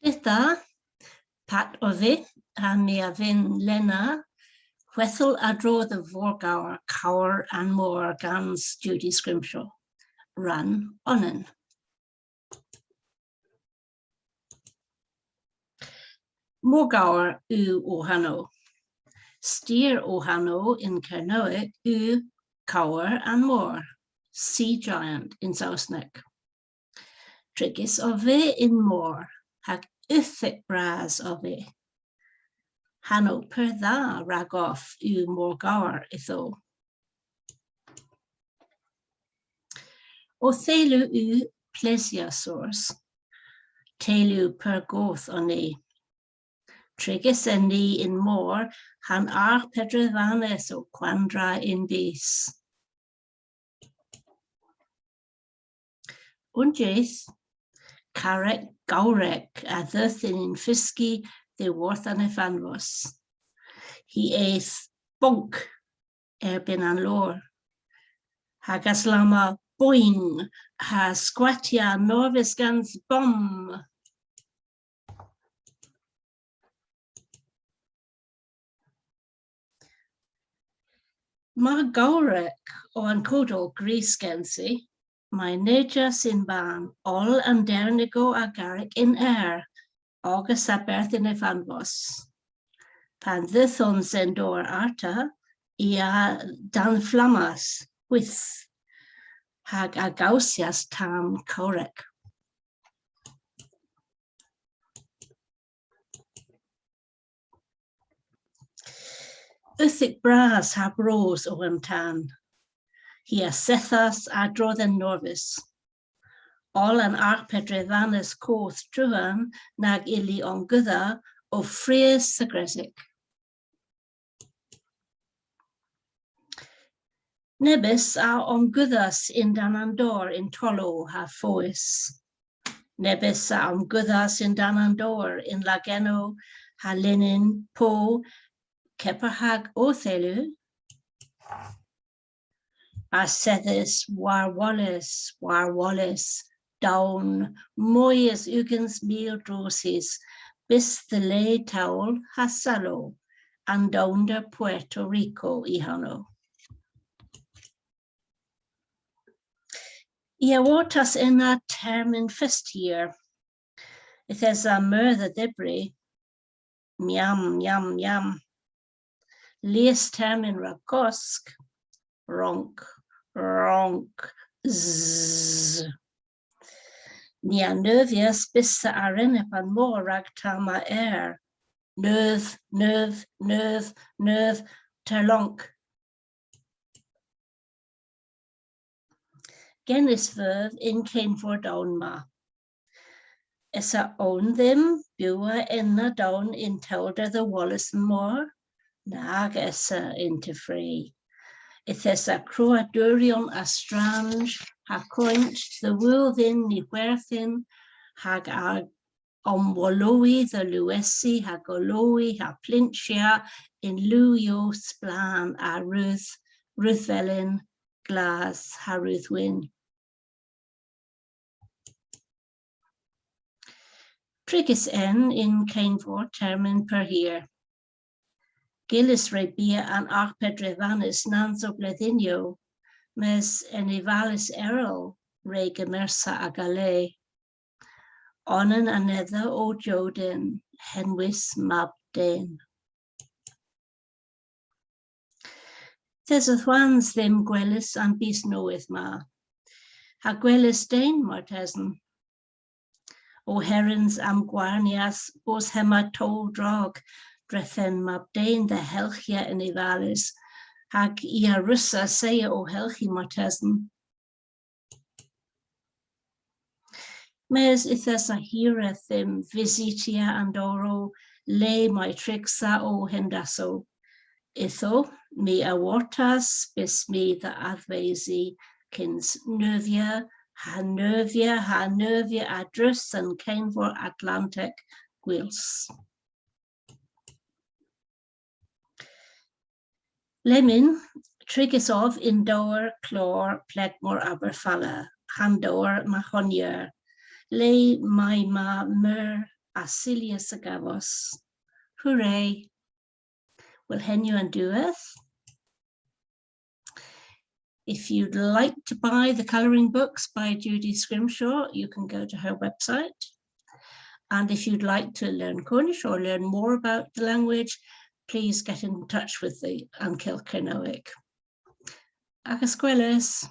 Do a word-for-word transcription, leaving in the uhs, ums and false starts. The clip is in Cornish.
Dydh da, Pat ov vy, ha my a vynn lenna hwedhel a-dro dhe Vorgowr, Kowr an Mor gans Judy Scrimshaw. Rann onan. Morgowr yw ow hanow. Styr ow hanow yn Kernewek yw Kowr an Mor, Sea Giant yn Sowsnek. Trigys ov vy y'n mor, hag uthek bras ov vy. Hanow pur dha ragov yw Morgowr ytho. Ow theylu yw plesiosaurs. Teylu pur goth on ni. Trigys en ni y'n mor ha'n arghpedrevanes ow kwandra y'n bys. Unn jydh, karrek gowrek a dheuth yn unn fyski dhyworth an efanvos. Hi eth bonk erbynn an loor, hag aslamma boing, ha skwattya norvys gans bomm. Mar gowrek o an kodol gwrys gensi, may nejas yn-bann oll an dernygow a garrek yn ayr, ogas a-berth yn efanvos. Pan dheuthons dhe'n dowr arta, i a danflammas hwyth, hag a gowsyas tan kowrek. Uthek bras ha bros o an tan. Hi a sethas a-dro dhe'n norvys. Oll an arghpedrevanes koth truan nag ylli omgudha o fries ha gresik. Nebes a omgudhas yn-dann an dowr yn tollow ha fowys. Nebes a omgudhas yn-dann an dowr yn lagennow ha linen po kepar hag ow theylu. A sedhas war-woles, war-woles, down moy es ugens mil droos-hys, bys dhe le tewl ha salow, an downder Puerto Rico y hanow. I a wortas ena termyn fest hir. Yth esa meur dhe dhybri. Miam, miam, miam. Lies termyn rag kosk. Ronk, ronk, zzz. Ni a neuvyas bysa arenep an mor rag tamma ayr. Neuv, neuv, neuv, neuv, terlonk. Genys veuv y'n keynvor down ma. Esa own dhymm bewa ena down yn tewlder dhe woles an mor? Nag esa, yn tevri. Yth esa kroaduryon a stranj ha koynt dhe wul dhyn ny hwerthin, hag a omwolowi dhe lewesi ha golowi ha plynchya yn liwyow splann a rudh, rudhvelyn, glas ha rudhwynn. Trigys en y'n keynvor termyn pur hir. Gyllys re bia an arghpedrevanes nans o bledhynnyow, mes enevales erel re gemersa aga le. Onan anedha o jowden, henwys mab den. Yth esa hwans dhymm gweles an bys nowydh ma, ha gweles den martesen. Ow herens a'm gwarnyas bos hemma towl drog, drefen mab den dhe helghya enevales, hag i a russa assaya ow helghya martesen. Mes yth esa hireth dhymm vysytya an dowrow le may trigsa ow hendasow. Ytho, my a wortas bys my dhe adhvesi kyns neuvya, ha neuvya, ha neuvya a-dreus an keynvor Atlantek gwyls. Lemmyn, trigys ov yn dowr klor Plegmor Aberfala, ha'n dowr Mahonyer, le may ma meur a Silya Sagavos. Hooray! Well, henn yw an diwedh. If you'd like to buy the colouring books by Judy Scrimshaw, you can go to her website. And if you'd like to learn Cornish or learn more about the language, please get in touch with the An Kylgh Kernewek. Agas gweles.